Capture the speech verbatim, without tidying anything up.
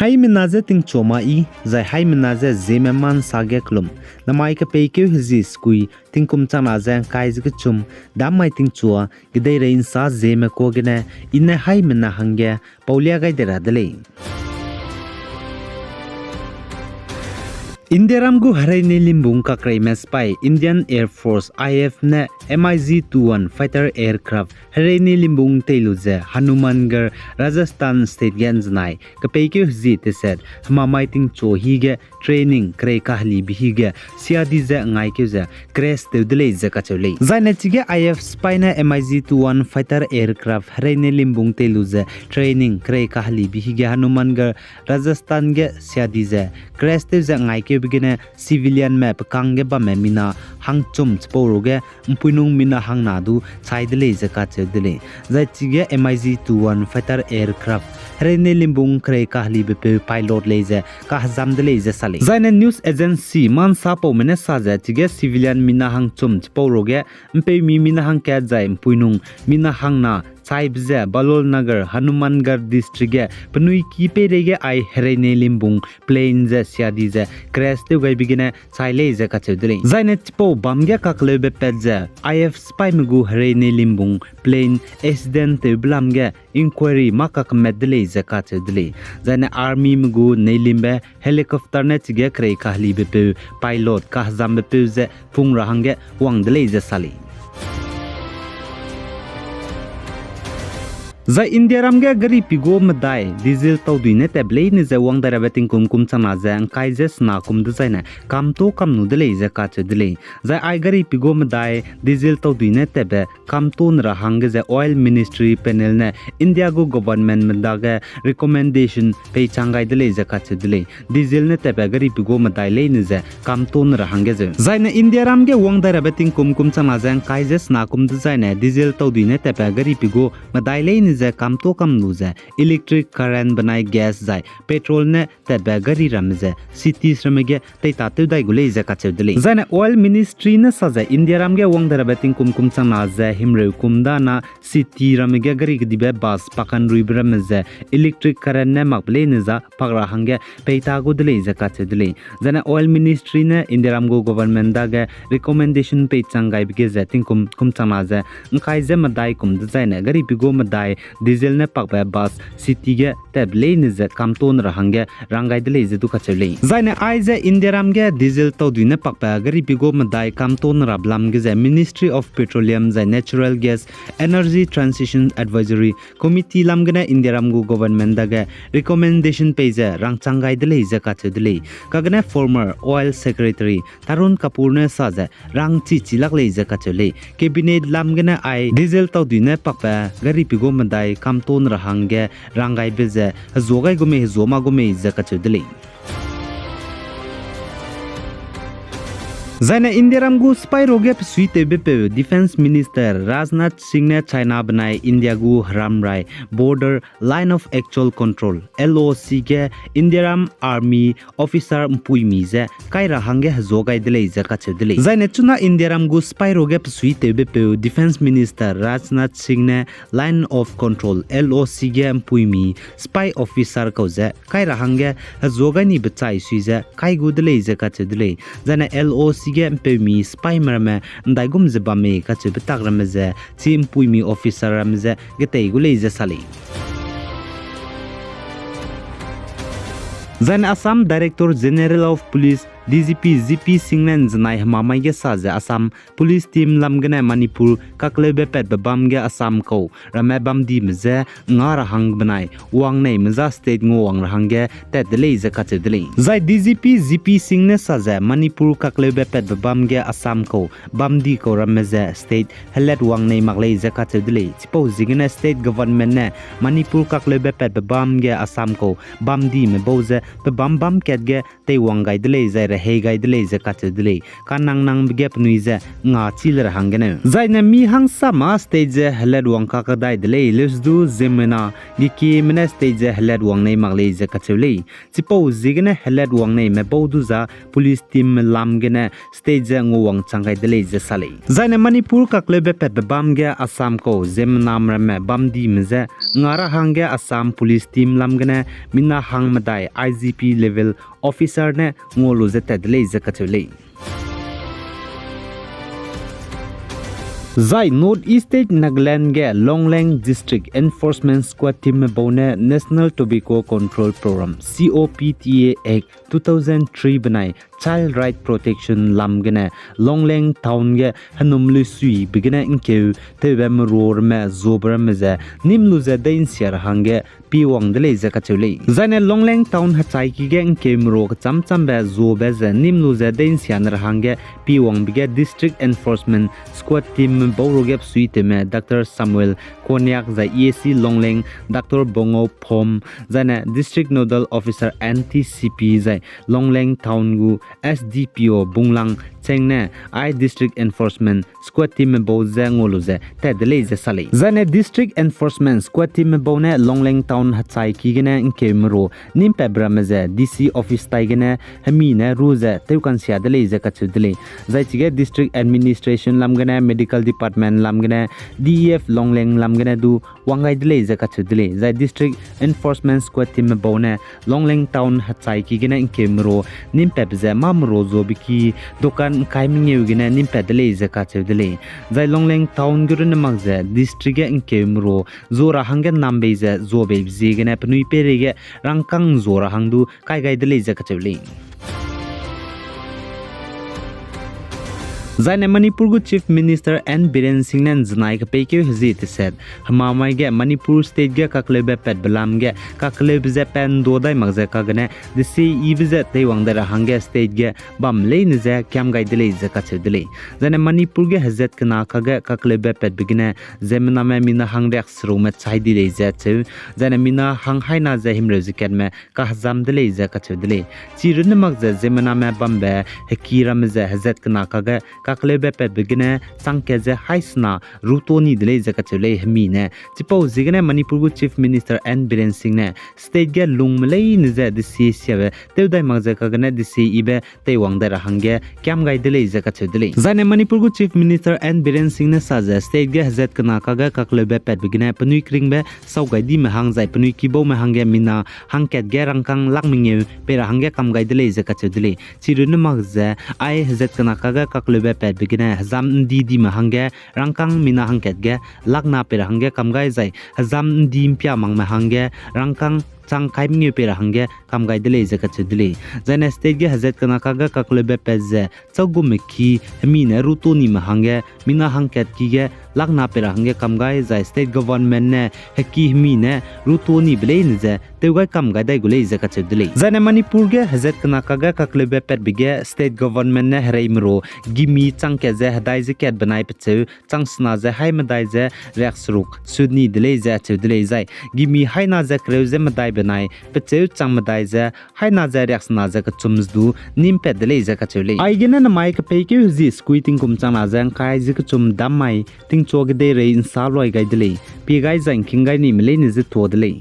Haimena je tingchua ma i, zai haimena je Zeme ma nsa ge kelum, namai kepeikeu hezi sekui, tingkum changna ze ngkai ze kechum, dam mai tingchua, kedeirei nsa Zeme kuâ gene, i ne haimena hangge paulia gai de ra de lei. Indiaram gu hereine limbung kakreime sipai Indian Air Force, I F ne M I G two one fighter aircraft hereine limbung tei lu ze Hanumangarh, Rajasthan State ge nzenai kepeikeu hezi teset hemamai tingchua hige training kerei kahelibe hige siadi ze ngaikeu ze crash tew de lei ze kacheu lei. Zaine chige I F sipai ne M I G two one fighter aircraft hereine limbung tei lu ze training kerei kahelibe hige Hanumangarh, Rajasthan ge siadi ze crash tew ze ngaikeube gene civilianme pekang ge bamme mina hangchum chipau ruge mpuinung mina hangna du chai de lei ze kacheu de lei. Zai chige M I G two one fighter aircraft hereine limbung kerei kahelibe peu pilot lei ze kahezam de lei ze sa lei. Zaine news agency ma nsapaume ne sa ze chige civilian mina hangchum chipau ruge mpeumi mina hangkat zai mpuinung mina hangna chaibe ze Balol Nagar, Hanumangarh District ge penui ki peireige ai hereine limbung plane ze siadi ze crash tew gaibe gene chai lei ze kacheu de lei. Zaine chipau bam ge kakleube pat ze I F sipaime gu hereine limbung plane accident tewbe lam ge inquiry mâ kakemet de lei ze kacheu de lei. Zaine armyme gu neilimbe helicopter ne chige kerei kahelibe peu pilot kahezambe peu ze pung ra hangge wang de lei ze sa lei. Zai Indiaram ge gari piguâ medai diesel taudui ne tatbe leine ze wang dai rabe tingkum kum changna ze ngkai ze sena kum dezaine kamto kamnu de lei ze kacheu de lei. Zai ai gari piguâ medai diesel taudui ne tatbe kamto ne ra hangge ze Oil Ministry panel ne India gu governmentme dage recommendation peichang gai de lei ze kacheu de lei. Diesel ne tatbe gari piguâ medai leine ze kamto ne ra hangge zeu. Zaine Indiaram ge wang dai rabe tingkum kum changna ze ngkai ze sena kum dezaine diesel taudui ne tatbe gari piguâ medai leine ze kamto kamnu ze electric current benai gas zai petrol ne tatbe gari ramme ze cities ramme ge teitatew dai gu lei ze kacheu de lei. Zaine Oil Ministry ne sa ze Indiaram ge wang dai rabe tingkum kum changna ze himreu kum dana city ramme ge gari kedibe bus pakanruibe ramme ze electric current ne makbe leine za pak ra hangge peita gu de lei ze kacheu de lei. Zaine Oil Ministry ne Indiaram gu government dage recommendation peichang gaibe ge ze tingkum kum changna ze ngkai ze medai kum dezaine gari piguâ medai diesel ne pakbe bus city ge tatbe leine ze kamto ne ra hangge rang gai de lei ze du kacheu lei. Zaine aize Indiaram ge diesel taudui ne pakbe gari piguâ medai kamto ne rabe lam ge ze Ministry of Petroleum zai Natural Gas Energy Transition Advisory Committee lam gene Indiaram gu government dage recommendation pei ze rangchang gai de lei ze kacheu de lei. Kagene former Oil Secretary Tarun Kapoor ne sa ze rangchi chi lak lei ze kacheu lei. Cabinet lam gene ai diesel taudui ne pakbe gari piguâ medai kamto ne ra hangge rang gaibe ze hezuâ gai gu mei hezuâ mâ gu mei ze kacheu de lei. Zaine Indiaram gu sipai ruge pesuitewbe peu Defence Minister Rajnath Singh ne China benai India gu heramrai Border Line of Actual Control, L O C ge Indiaram Army officer mpuimi ze kai ra hangge hezuâ gai de lei ze kacheu de lei. Zaine chuna Indiaram gu sipai ruge pesuitewbe peu Defence Minister Rajnath Singh ne Line of Control, L O C ge mpuimi sipai officer kau ze kai ra hangge hezuâ gai ni bechai sui ze kai gu de lei ze kacheu de lei. Zaine L O C ge mpeumi sipaime ramme ndaigum ze bam mei kacheube tak ramme ze chi mpuimi officer ramme ze getei gu lei ze sa lei. Zaine Assam Director General of Police, D G P, G P Singh ne nzenai hemamai ge sa ze Assam Police team lam gene Manipur kakleube patbe bam ge Assam kau ramme bamdime je nga ra hang benai wangnei me za state nguawang ra hangge tat de lei ze kacheu de lei. Zai D G P G P Singh ne sa ze Manipur kakleube patbe bam ge Assam kau bamdi kau ramme ze state helat wangnei mak lei ze kacheu de lei. Chipau ziegene state government ne Manipur kakleube patbe bam ge Assam kau bamdime bau ze pebâm bam kat ge teiwang gai de lei zai hei gai de lei ze kacheu de lei. Kanang nangbe ge penui ze nga chi le ra hanggeneu. Zaine mi hangsama state ze helatwang kakadai de lei, leusdu ziemmena gekieme ne state ze helatwang nei mak lei ze kacheu lei. Chipau ziegene helatwang neime bau du za police team lam gene state ze nguawang chang gai de lei ze sa lei. Zaine Manipur kakleube patbe bam ge Assam kau ziemmenam ramme bam dime je nga ra hangge Assam police team lam gene mina hang medai I G P level officer ne ngua lu ze tat de lei ze kacheu lei. Zai North East State Nagaland ge Longleng District Enforcement Squad teamme bau ne National Tobacco Control Program, C O P T A Act two thousand three benai Child Right Protection lam gene Longleng Town ge henum luisuibe gene ngkeu tewbe merua ramme zuabe ramme ze nîm lu ze deinsia ra hangge piwang de lei ze kacheu lei. Zaine Longleng Town hechaiki ge ngkeu merua kecham chambe zuabe ze nîm lu ze deinsia ne ra hangge piwangbe ge District Enforcement Squad teamme bau ruge besuitewme Doctor Samuel Konyak zai E A C Longleng, Doctor Bongou Phom, zaine District Nodal Officer N T C P zai Longleng Town gu S D P O Bunglang Cheng ne ai District Enforcement Squad teamme bau ze ngua lu ze tat de lei ze sa lei. Zaine District Enforcement Squad teamme bau ne Longleng Town hechaiki gene ngkeu merua nîm patbe ramme ze D C office tai gene hemi ne ru ze tewkansia de lei ze kacheu de lei. Zai chige District Administration lam gene, Medical Department lam gene, D E F Longleng lam gene du wang gai de lei ze kacheu de lei. Zai District Enforcement Squad teamme bau ne Longleng Town hechaiki gene ngkeu merua nîm patbe ze mâ merua zuabe ki dokan ngkai mengeu gene nîm pat de lei ze kacheu de lei. Zai Longleng Town ge runne mak ze district ge ngkeu merua zua ra hangge nam bei ze zua beibe ziegene penui peireige rangkâng zua ra hang du kai gai de lei ze kacheu lei. Zaine Manipur gu Chief Minister N Biren Singh ne nzenai kepeikeu hezie teset hemamai ge Manipur State ge kakleube patbe lam ge kakleube ze pat ndua dai mak ze kagene desieyibe ze teiwang dai ra hangge state ge bam leine ze kiam gai de lei ze kacheu de lei. Zaine Manipur ge hezat kena kage kakleube patbe gene ziemmename mina hang riak serukme chai di lei ze cheu. Zaine mina hang haina ze himreu ze katme kahezam de lei ze kacheu de lei. Chi runne mak ze ziemmename bambe heki ramme ze hezat kena kage kakleube patbe gene chang kat ze haisena ruto ni de lei ze kacheu lei hemi ne. Chipau ziegene Manipur gu Chief Minister N Biren Singh ne state ge lungme leine ze desie siabe tew dai mak ze kagene desieyibe teiwang dai ra hangge kiam gai de lei ze kacheu de lei. Zaine Manipur gu Chief Minister N Biren Singh ne sa ze state ge hezat kena kage kakleube patbe gene penui keringbe sau gai dime hang zai penui kibaume hangge mina hangkat ge rangkâng lak mengeu pei ra hangge kam gai de lei ze kacheu de lei. Chi runne mak ze ai hezat kena kage kakleube patbe gene hezam ndi dime hangge rangkâng mina hangkat ge lakna pei ra hangge kam gai zai hezam ndi mpia makme hangge rangkâng chang kai mengeu pei ra hangge kam gai de lei ze kacheu de lei. Zaine state ge hezat kena kage kakleube pat ze châugume ki hemi ne ruto nime hangge mina hangkat ki ge lakna pei ra hangge kam gai zai state government ne heki hemi ne ruto nibe leine ze tew gai kam gai dai gu lei ze kacheu de lei. Zaine Manipur ge hezat kena kage kakleube patbe ge state government ne hereimerua gimi chang kat ze hedai ze kat benai pecheu chang sena ze hai medai ze riak seruk sut ni de lei ze acheu de lei zai gimi haina ze kereu ze medai benai pecheu chang medai ze haina ze riak sena ze kechum ze du nîm pat de lei ze kacheu lei. Aigene namai kepeikeu hezie sekui tingkum changna ze ngkai ze kechum dammai tingchua kedeirei nsa luai gai de lei. Pie gai zai ngking gai nime leine ze tuâ de lei.